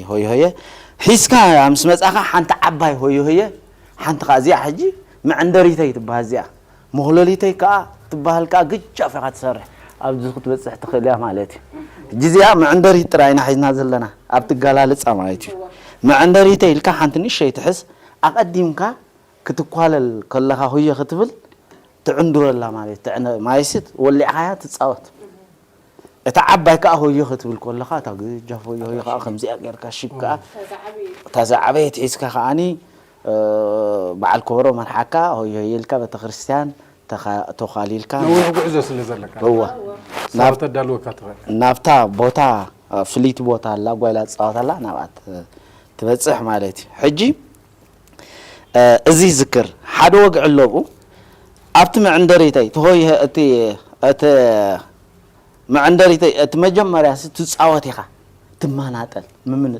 ሆየ ሆየ ሒዝካ ምስ መጻኻ ሓንቲ ዓባይ ሆየ ሆየ ሓንቲ ኸዓ እዚኣ ሕጂ መዕንደሪተይ ትበሃል እዚኣ መኹለሊተይ ከኣ ትበሃል ከኣ ግጃፍ ኢኻ ትሰርሕ ኣብዚ ክትበጽሕ ትኽእል እያ ማለት እዩ። ሕጂ እዚኣ መዕንደሪት ጥራይ ኢና ሒዝና ዘለና ኣብ ትገላልጻ ማለት እዩ። መዕንደሪተይ ኢልካ ሓንቲ ንእሸይ ትሕዝ ኣቐዲምካ ክትኳለል ከለኻ ሆየ ክትብል ትዕንዱረላ ማለት ትዕነ ማይስት ወሊዕኻያ ትጻወት። እታ ዓባይ ከኣ ሆዮ ክትብል ከለኻ እታ ግጃፍ ሆዮ ሆዮ ከኣ ከምዚኣ ጌርካ ሽብ ከኣ እታ ዝዓበየት ሒዝካ ከኣኒ በዓል ኮበሮ መርሓካ ሆዮ ሆዮ ኢልካ ቤተክርስትያን ተኻ- ተዃሊልካ ነዊሕ ጉዕዞ ስለ ዘለካ እዋ ሳብ ናብ ተዳልወካ ትኽእል ናብታ ቦታ ፍልይቲ ቦታ ኣላ ጓይላ ትፃወት ኣላ ናብኣ ት- ትበፅሕ ማለት እዩ። ሕጂ እዚ ዝክር ሓደ ወግዒ ኣለብኡ ኣብቲ መዕንደሪተይ እቲ ሆይ እቲ እቲ መዕንደሪተይ እቲ መጀመርያ ሲ ትፃወት ኢኻ ትመናጠል ምምን